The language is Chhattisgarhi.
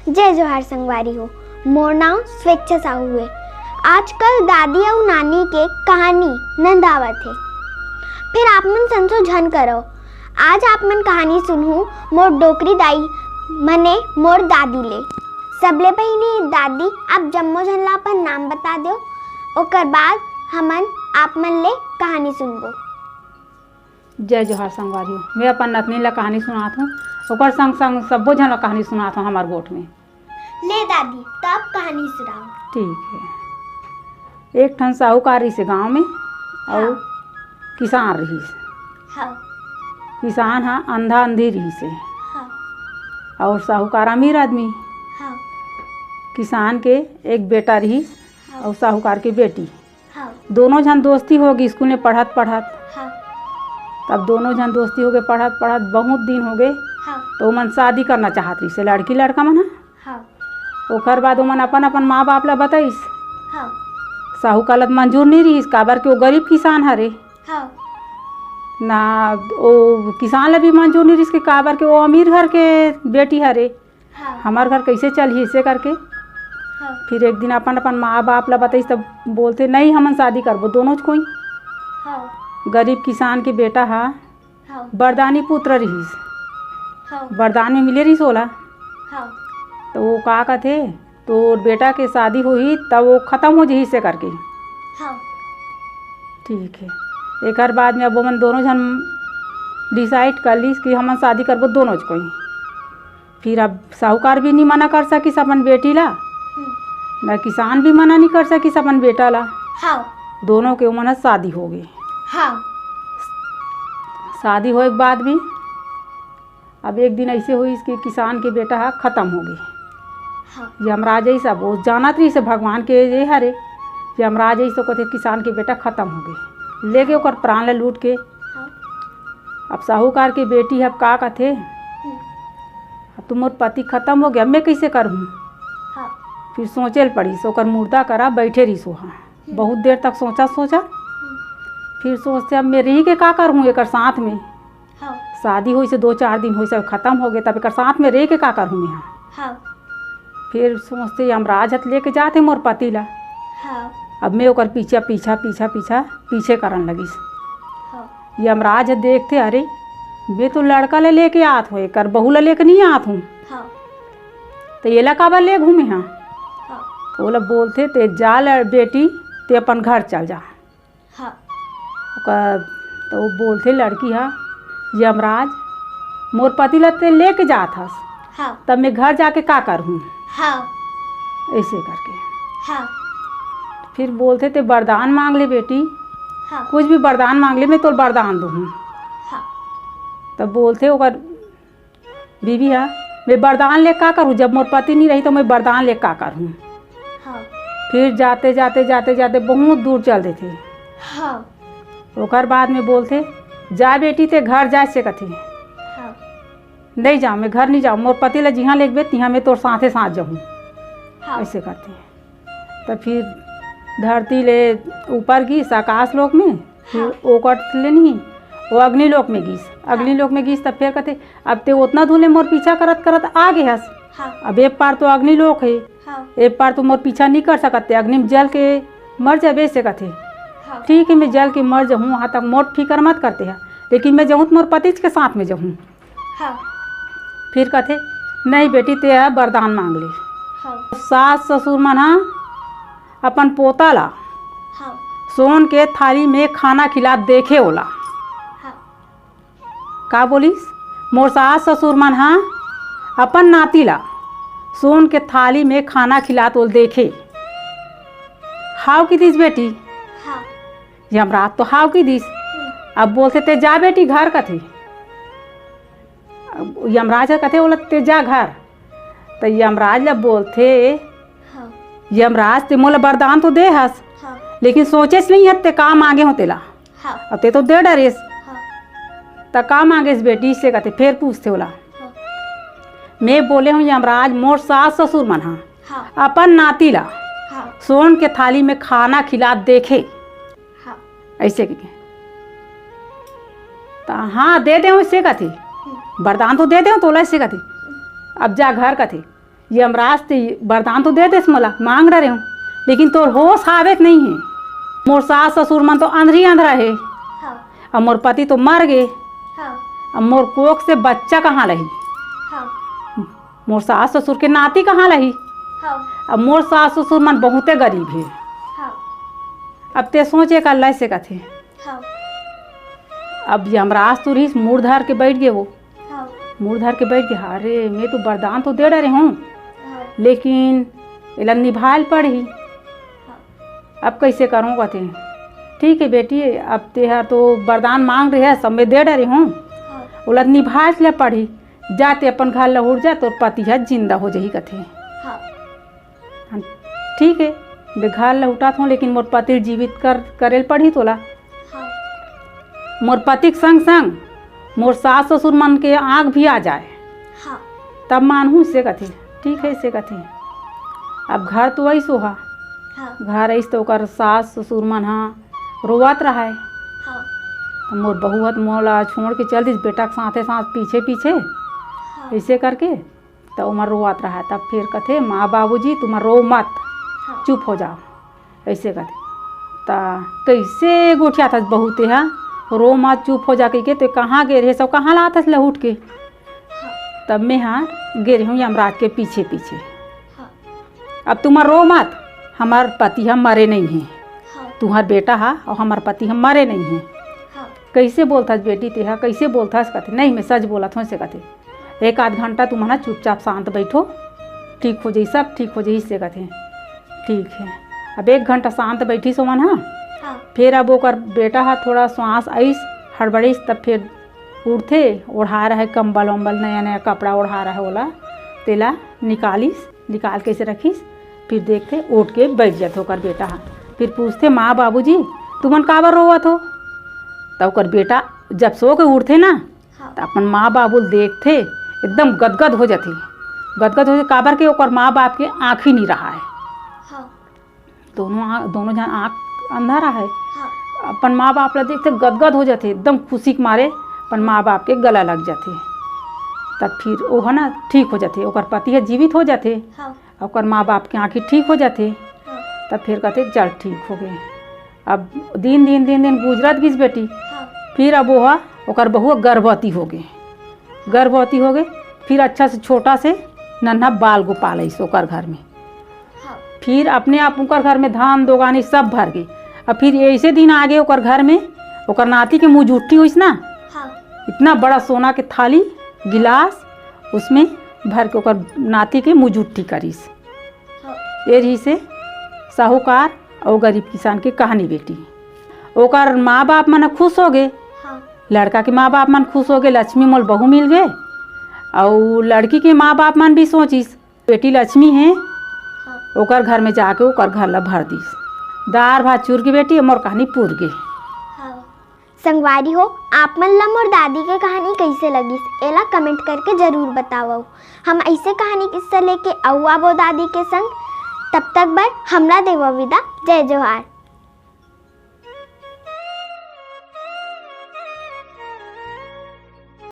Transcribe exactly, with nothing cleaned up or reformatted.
जय जोहार संगवारी हो, मोर नाव स्वेच्छा साहू हे। आजकल दादी अउ नानी के कहानी नंदावत हे, फेर आप मन संसो झन करव। आज आप मन कहानी सुनहू मोर डोकरी दाई मने मोर दादी ले। सबले पहिली दादी, आप जम्मो झन ला अपन नाम बता देव, ओकर बाद हमन आप मन ले कहानी सुनबो। जय जोहार संगवारी हो, मैं अपन नतनी ला कहानी सुनात हूँ, ओकर संग संग सब्बो झन ला कहानी सुनात हूँ हमर गोठ में। ले दादी, तब कहानी सुनाओ। ठीक है। एक ठन साहूकार रहिस हे गांव में, अउ हाँ। किसान रहिस। हाँ। किसान हा अंधा अंधी रहिस हे। हाँ। अउ साहूकार अमीर आदमी। हाँ। किसान के एक बेटा रहिस, हाँ। अउ साहूकार के बेटी। हाँ। दोनों झन दोस्ती हो गे स्कूल में पढ़त पढ़त। हाँ। तब दोनों झन दोस्ती हो गे पढ़त पढ़त बहुत दिन हो गे। हाँ। तो ओमन शादी करना चाहत रहिस हे लड़की लड़का मन ह। हाँ। ओकर बाद ओमन अपन अपन माँ बाप ला बताइस। हाँ। साहूकार ला मंजूर नहीं रहिस, काबर के वो गरीब किसान हरे। हाँ। ना, वो किसान ला भी मंजूर नहीं रहिस कि काबर के वो अमीर घर के बेटी हरे। हाँ। हमर घर कैसे चलही, इसे करके। हाँ। फिर एक दिन अपन अपन माँ बाप ला बताइस, तब बोलथे, "नहीं, हमन शादी करबो दोनों च कोई।" हाँ। गरीब किसान के बेटा हा हाँ। बरदानी पुत्र रहिस। हाँ। बरदान में मिले रहिस ओला। हाँ। तो वो का कथे, "तोर बेटा के शादी होही, तब वो खत्म हो जही," इसे करके। हाँ। ठीक है। एकर बाद में अब ओमन दोनों झन डिसाइड कर लिस कि हमन शादी करबो दोनों च कोई। फिर अब साहूकार भी नहीं मना कर सकिस अपन बेटी ला, हम्म। न किसान भी मना नहीं कर सकिस अपन बेटा ला। हाँ। दोनों के ओमन ह शादी हो गे। हाँ। शादी होए के बाद भी अब एक दिन ऐसे होइस कि किसान के बेटा ह खत्म हो गे। हाँ। यमराज ऐसा वो जानत रहिस हे भगवान के ये हरे, यमराज ऐसे कथे किसान के बेटा खत्म हो गे, लेके ओकर प्राण ला लूट के। हाँ। अब साहूकार के बेटी ह का कथे, हम्म। "अब तो मोर पति खत्म हो गे, अब मैं कैसे करहूँ?" हाँ। फिर सोचे ल पड़िस, ओकर मुर्दा करा बैठे रहिस ओहा। हम्म। बहुत देर तक सोचा सोचा, हम्म। फिर सोचथे, "अब मैं रही के का करहूँ एकर साथ में?" हाँ। शादी होइस हे दो चार दिन होइस हे, अब खत्म हो गे, तब एकर साथ में रह के का करहूँ मैं? हाँ। फिर सोचथे, "यमराज ह त लेके जात हे मोर पति ला।" हाँ। अब मैं ओकर पीछा, पीछा, पीछा, पीछा, पीछे करन लगिस। हाँ। यमराज ह देखथे, "अरे, मैं तो लड़का ला लेके आत हूँ, एकर बहू ला लेके नहीं आत हूँ। हाँ। तो एला काबर ले घूमे हाँ?" हाँ। ओला बोलथे, "ते जा ल बेटी, ते अपन घर चल जा।" हाँ। ओकर, तो वो बोलथे लड़की हा, "यमराज, मोर पति ला ते लेके जात हस, हाँ। तब मैं घर जाके का करहूँ?" हाँ। ऐसे करके। हाँ। फिर बोलथे, "ते वरदान मांग ले बेटी, हाँ। कुछ भी वरदान मांग ले, मैं तोर वरदान दूँ।" हाँ। तब बोलथे ओकर बीबी हा, "मैं वरदान ले का करहूँ? जब मोर पति नहीं रही तो मैं वरदान ले का करहूँ?" हाँ। फिर जाते, जाते, जाते, जाते बहुत दूर चल देथे। हाँ। ओकर बाद में बोलथे, "जा बेटी, ते घर जा," से कथे। हाँ। "नहीं जाऊँ, मैं घर नहीं जाऊँ, मोर पति ला जिहाँ लेगबे, तिहाँ मैं तोर साथे साथ जाहूँ।" हाँ। ऐसे करथे। त फिर धरती ले ऊपर गिस आकाश लोक में, फिर हाँ। ओकर ले नहीं, वो अग्नि लोक में गिस। अग्नि हाँ। लोक में गिस, तब फिर कथे, "अब ते उतना दूर ले मोर पीछा करत करत आ गे हस। हाँ। अब ए पार तो अग्नि लोक हे, हाँ। ए पार तो मोर पीछा नहीं कर सकत, ते अग्नि में जल के मर जाबे," से कथे। हाँ। "ठीक है, मैं जल के मर जाहूँ, वहाँ तक मोर फिकर मत करते है, लेकिन मैं जाहूँ तो मोर पति के साथ में जाहूँ।" हाँ। फिर कथे, "नहीं बेटी, ते ह वरदान मांग ले।" हाँ। सास ससुर मन ह अपन पोता ला हाँ। सोन के थाली में खाना खिलात देखे ओला। हाँ। का बोलिस? "मोर सास ससुर मन ह अपन नाती ला सोन के थाली में खाना खिलात ओल देखे।" हाव किदिस बेटी। हाँ। यमराज तो हाव किदिस। हम्म। अब बोलथे, "ते जा बेटी घर," कथे। अब यमराज ह कथे, "ओला ते जा घर।" त यमराज ला बोलथे, हाँ। "यमराज, ते मोला वरदान तो दे हस, हाँ। लेकिन सोचेस नहीं हस ते का मांगे हो तेला। हाँ। अब ते तो दे डरेस। हाँ। त का मांगेस बेटी?" से कथे, फेर पूछथे ओला। हाँ। "मैं बोले हूँ यमराज, मोर सास ससुर मन हा हाँ। अपन नाती ला हाँ। सोन के थाली में खाना खिलात देखे।" हाँ। ऐसे कहिके। त हाँ, दे देहूँ, ऐसे कथे। हम्म। वरदान तो दे देहूँ तोला, ऐसे कथे। अब जा घर कथे। यमराज ते वरदान तो दे देस मोला, मांग डरे हूँ, लेकिन तोर होश हावे के नहीं हे। मोर सास ससुर मन तो अंधरी अंधरा हे, हाँ। अब मोर पति तो मर गे, हाँ। अब मोर कोख से बच्चा कहाँ लही? हाँ। मोर सास ससुर के नाती कहाँ लही? हाँ। अब मोर सास ससुर मन बहुते गरीब हे। हाँ। अब ते सोचे का लैसे कथे। हाँ। अब यमराज तो रहिस, मुड़ धर के बैठ गे वो। हाँ। मुड़ धर के बैठ गे, "अरे, मैं तो वरदान तो दे डरे हूँ, हाँ। लेकिन एला निभाए ल पड़ही। हाँ। अब कैसे करूँ?" कथे, "ठीक है बेटी, अब तेहर तो वरदान मांग रहे है, सब मैं दे डरे हूँ, हाँ। ओला निभाए ल पड़ही। जा ते अपन घर लहुट जा, तोर पति ह जिंदा हो जही," कथे। हाँ। हाँ, ठीक है, मैं घर लहुटत हूँ, लेकिन मोर पति ल जीवित कर, करे ल पड़ही तोला। हाँ। मोर पति के संग संग मोर सास ससुर मन के आँख भी आ जाए, हाँ। तब मानहूँ, से कथे। ठीक है, से कथे। अब घर तो आइस ओहा, हाँ। घर आइस तो ओकर सास ससुर मन हा रोवत रहाय। हाँ। तो मोर बहू ह तो मोला छोड़ के चल दिस बेटा के साथे साथ पीछे पीछे, हाँ। ऐसे करके तो ओमन रोवत रहाय। तब फिर कथे, "माँ बाबूजी, तुमन रो मत, हाँ। चुप हो जाओ," ऐसे कथे। त कैसे गोठियाथस बहू ते हा, "रो मत, चुप हो जा," कहिके, ते कहाँ गे रहे, सब कहाँ लाथस लहुट के? हाँ। तब मैं हा गे रहे हूँ यमराज के पीछे पीछे। हाँ। अब तुमन रो मत, हमार पति ह मरे नहीं है। हाँ। तुम्हार बेटा हा और हमार पति ह मरे नहीं है। हाँ। कैसे बोलथस बेटी तेहा, कैसे बोलथस? कथे, "नहीं, मैं सच बोलत हूँ," से कथे। "एक आध घंटा तुमन ह चुपचाप शांत बैठो, ठीक हो जाई, सब ठीक हो जाई," से कथे। ठीक है, अब एक घंटा शांत बैठिस ओमन ह। हाँ। फिर अब ओकर बेटा ह थोड़ा श्वास आइस, हड़बड़िस, तब फिर उठथे, ओढ़ा रहे कंबल वंबल, नया नया कपड़ा ओढ़ा रहे ओला, तेला निकालिस, निकाल के ऐसे रखिस। फिर देखथे, उठ के बैठ जाथे ओकर बेटा ह। फिर पूछथे, "माँ बाबूजी, तुमन काबर रोवत हो?" त ओकर बेटा जब सो के उठथे ना, हाँ। त अपन माँ बाबू ल देखथे, एकदम गदगद हो जाथे। गदगद हो जाथे, काबर के ओकर माँ बाप के आँखी नहीं रहा है। हाँ। दोनों आ-, दोनों झन आँख अंधारा है। हाँ। अपन माँ बाप ला देखथे, गदगद हो जाथे, एकदम खुशी के मारे अपन माँ बाप के गला लग जाथे। तब फिर वो है ना, ठीक हो जाथे, ओकर पति है जीवित हो जाथे। हाँ। ओकर माँ बाप के आँखी ठीक हो जाथे। हाँ। तब फिर कथे, "चल, ठीक हो गए।" अब दिन, दिन, दिन, दिन गुजरत गिस बेटी। हाँ। फिर अब वो, ओकर बहू गर्भवती हो गए। गर्भवती हो गए, फिर अच्छा से छोटा से नन्हा बाल गोपाल आइस ओकर घर में। हाँ। फिर अपने आप ओकर घर में धान दोगानी सब भर गई। अब फिर ऐसे दिन आ गए ओकर घर में, ओकर नाती के मुँह जुट्ठी होइस ना, हाँ। इतना बड़ा सोना के थाली, गिलास, उसमें भर के ओकर नाती के मुँह जुट्ठी करिस। हाँ। ये रहिसे साहूकार अउ गरीब किसान के कहानी बेटी। ओकर माँ बाप मन खुश हो गए, हाँ। लड़का के माँ बाप मन खुश हो गए, लक्ष्मी मोल बहू मिल गए। अउ लड़की के माँ बाप मन भी सोचिस, बेटी लक्ष्मी हे, हाँ। ओकर घर में जाके ओकर घर ला भर दिस। दार भात चुर के बेटी, मोर कहानी पुर गे। हाँ। संगवारी हो, आप मन ला मोर दादी के कहानी कइसे लगिस, एला comment करके जरूर बतावव। हम ऐसे कहानी किस्सा लेके अउ आबो दादी के संग। तब तक बर हमला देवव विदा। जय जोहार।